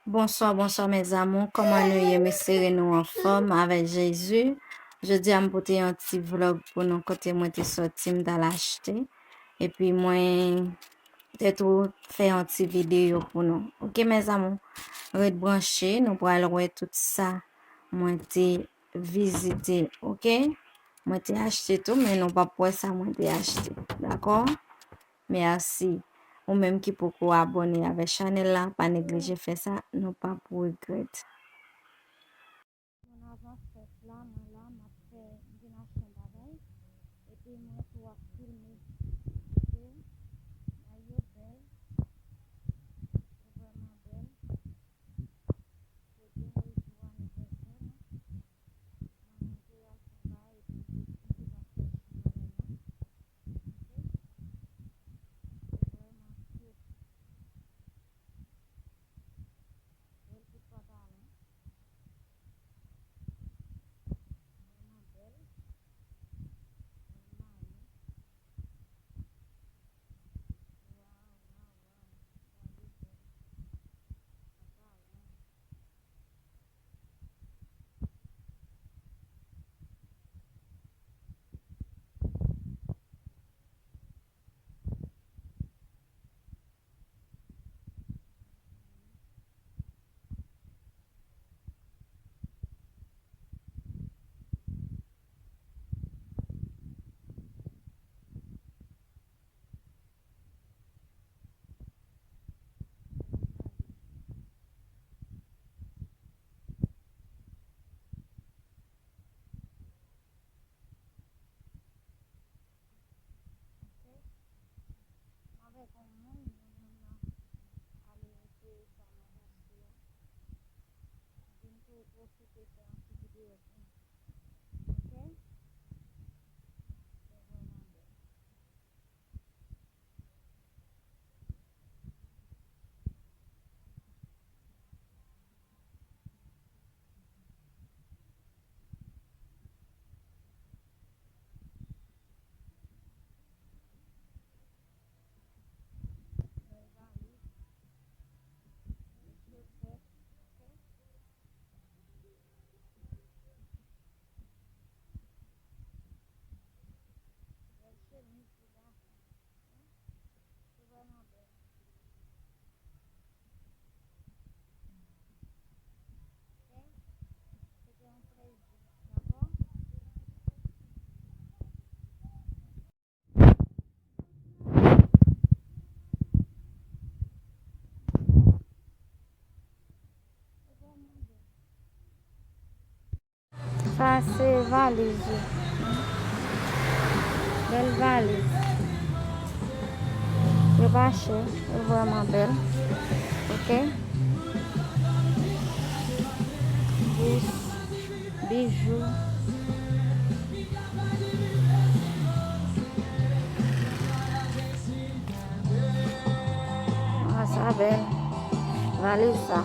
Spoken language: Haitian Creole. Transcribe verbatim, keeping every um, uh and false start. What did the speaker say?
Bonswa, bonswa mes amours, kòman nou ye? M espere nou anfòm avèk Jezi. Jodi a m pote yon ti vlog pou nou kote mwen te sòti, m t al achte. Epi mwen te tou fè yon ti videyo pou nou. Oke mes amours, ret branche, nou pral wè tout sa mwen te vizite, oke? Mwen te achte tou, men nou p ap wè sa mwen te achte, dakò? Mèsi. Ou menm ki poko abòne avèk chanèl la, pa neglije fè sa, nou p ap regrèt. Mwen avan fèt la, mwen la, m ap fè, m vin achte yon bagay, epi mwen tou ap filme. Oke? Bagay yo bèl. Yo vrèman bèl. Jodi a se jou anivèsè mwen. Mwen monte al fè yon bagay epi m te pase sou mwen menm. Oke? Se vrèman cute. Bèl bout pantalon. Vrèman bèl. Bèl mayo. Waw, waw, waw. Gade bèl pantalon. Oke. M avèk yon moun, men moun nan ale eseye sa nan achte a. Epi m tou pwofite fè yon ti videyo pou nou. Oke? Se vrèman bèl. Bèl chemiz pou gason. Se vrèman bèl. Oke? Se te yon plezi, dakò? Sa se valiz yo. Bèl valiz. Yo pa chè, yo vrèman bèl. Oke. Bous, bijou. Ah, sa bèl. Valiz sa.